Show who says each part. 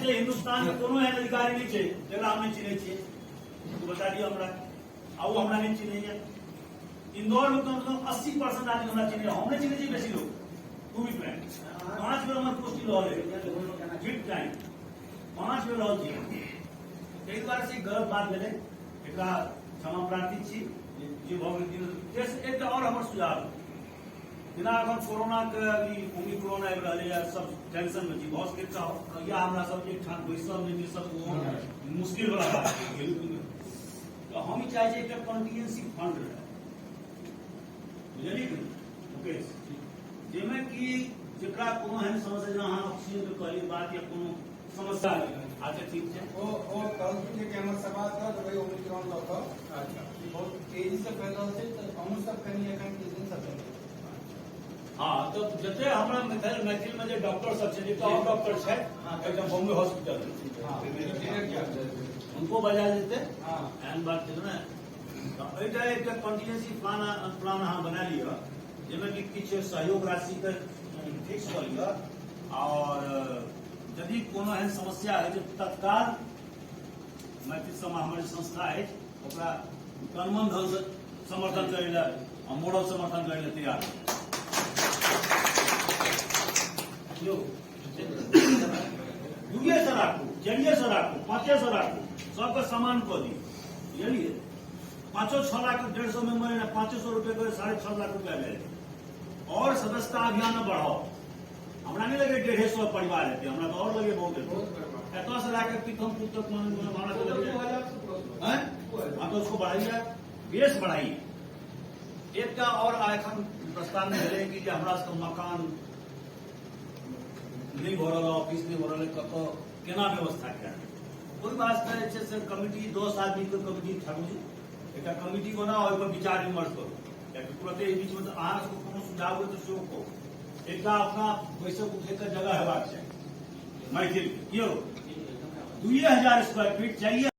Speaker 1: छै हिन्दुस्तान मे कोनो एहन अधिकारी नहि छै जकरा हम नहि चिन्है छियै। तू बता दियौ हमरा, आ ओ हमरा नहि चिन्हैया। इंदौर में कम से कम 80% आदमी हमरा चिन्हैया, हम नहि चिन्है छियै बेसी लोग। टू बी फ्रैंक, 5 बेर हमर पोस्टिंग रहल है, फिफ्थ टाइम 5 बेर रहल छी। ताहि दुआरे से गलत बात भेलै, एकरा क्षमा प्रार्थी छी जे भऽ गेल। एकटा आओर हमर सुझाव, जेना एखन कोरोनाके ई ओमिक्रॉन आबि रहलैए, सब टेंशनमे छी, भऽ सकै तऽ या हमरा सब एकठाम बैसल नहि बैसल ओ मुश्किल वाला बात छै। तऽ हम ई चाहै छी एकटा कॉन्टिजेंसी फंड रहै, बुझलियै कि मुकेश, जाहिमे कि जकरा कोनो एहन समस्या, जेना अहाँ ऑक्सीजनके कहलियै बात या कोनो समस्या। अच्छा, ठीक छै।
Speaker 2: ओ कहलखिन जे कि हमर सवाल दऽ देबै ओमिक्रॉन लऽ कऽ। ई बहुत तेजी से फैल रहल छै, तऽ अहूँ सब कनि एखन किछु दिन सतर्क।
Speaker 1: हँ, तऽ जते हमरा मैथिलमे जे डॉक्टर सब छै, एकटा आओर डॉक्टर छै एकदम बॉम्बे हॉस्पिटल, उनको बजा जेतै। एहन बात छै ने, तऽ एहिटा एकटा कॉन्टिजेंसी प्लान प्लान अहाँ बना लिअ, जाहिमे कि किछु सहयोग राशिके फिक्स कऽ लिअ आओर यदि कोनो एहन समस्या होइ छै, तत्काल मैथिल समाज, हमर जे संस्था अछि, ओकरा तन मन धनसँ समर्थन करै लए आ मोरल समर्थन करै लए तैयार यौ। 200 राखू, 400 राखू, 500 राखू, सबके समान कऽ दियौ, बुझलियै? 5-6 लाख, 150 मेंबर है, 500 रुपये के 6.5 लाख रुपया भेल। और सदस्यता अभियान बढ़ाओ। हमरा नहि लगे 150 परिवार हेतै, हमरा तऽ और लगे बहुत हेतै। एतऽ से लए कऽ पीथमपुर तक हमरा तऽ लगे हैं। हाँ, तो उसको बढ़ाइए, बेस बढ़ाइए। एकटा और एखन प्रस्ताव मे भेलै कि जे हमरा सबके मकान नहि भऽ रहल, ऑफिस नहि भऽ रहल, कतऽ केना व्यवस्था कयल? ओहि वास्ते जे छै से कमिटी, 10 आदमीके कमिटी, ठाकुर जी, एकटा कमिटी बनाउ, ओहिपर विचार विमर्श करू, कियाकि तुरते एहि बीचमे तऽ अहाँ सबके कोनो सुझाव होइ तऽ सेहो कहू। एकटा अपना बैसक उठैके जगह हेबाक चाही मैथिलके। यौ, 2000 स्क्वायर फीट चाहिए।